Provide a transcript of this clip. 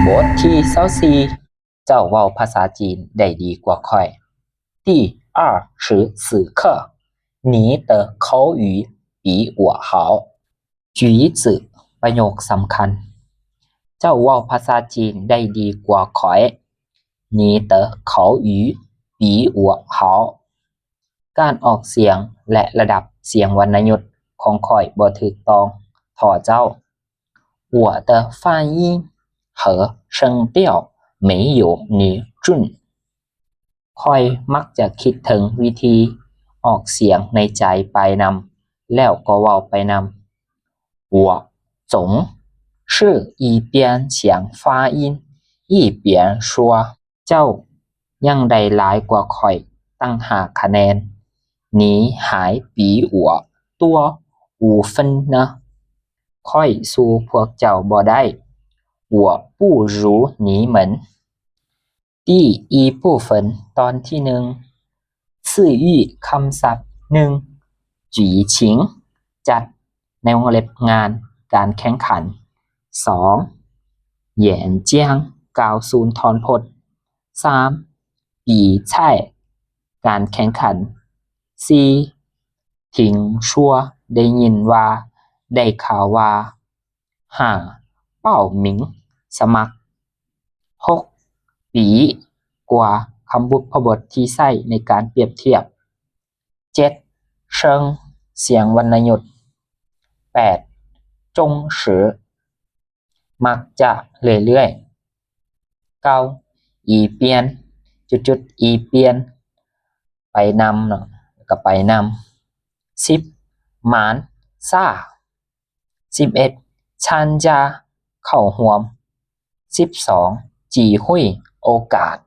ບົດທີຊາວສີ່ ເຈົ້າເວົ້າພາສາຈີນໄດ້ດີກວ່າຂ້ອຍ. 第二十四课 你的口语比我好. 句子 ປະໂຫຍກສຳຄັນ ເຈົ້າເວົ້າພາສາຈີນໄດ້ດີກວ່າຂ້ອຍ. 你的口语比我好. ການອອກສຽງ ແລະ ລະດັບສຽງວັນນະຍຸດຂອງຂ້ອຍບໍ່ຖືກຕ້ອງທໍ່ເຈົ້າ. 我的发音和声调没有你准. ຂ້ອຍມັກຈະຄິດເຖິງວິທີອອກສຽງໃນໃຈໄປນຳ ແລ້ວກໍເວົ້າໄປນຳ. 我总是一边想发音，一边说. ເຈົ້າຍັງໄດ້ຫຼາຍກວ່າຂ້ອຍຕັ້ງຫ້າຄະແນນ. 你还比我多五分呢。 ຂ້ອຍສູ້ພວກເຈົ້າບໍ່ໄດ້. 我不如你们. 第一部分 ຕອນທີໜຶ່ງ 词语 ຄຳສັບ ໜຶ່ງ 举行 ຈັດ ໃນວົງເລັບ ງານ ການແຂ່ງຂັນ. ສອງ 演讲 ກ່າວສູນທອນພົດ. ສາມ 比赛 ການແຂ່ງຂັນ. ສີ່ 听说 ໄດ້ຍິນວ່າ ໄດ້ຂ່າວວ່າ. ຫ້າ 报名 ສະໝັກ. ຫົກ 比 ກວ່າ ຄຳບຸບພະບົດທີ່ໃຊ້ໃນການປຽບທຽບ. ເຈັດ 声 ສຽງວັນນະຍຸດ. ແປດ 总是 ມັກຈະ ເລື້ອຍໆ. ເກົ້າ 一边 ຈຸດໆ 一边 ໄປນຳເນາະ ກໍໄປນຳ. ສິບ 蛮 ຊ້າ. ສິບເອັດ 参加 ເຂົ້າຮ່ວມ. ສິບສອງ 机会 ໂອກາດ.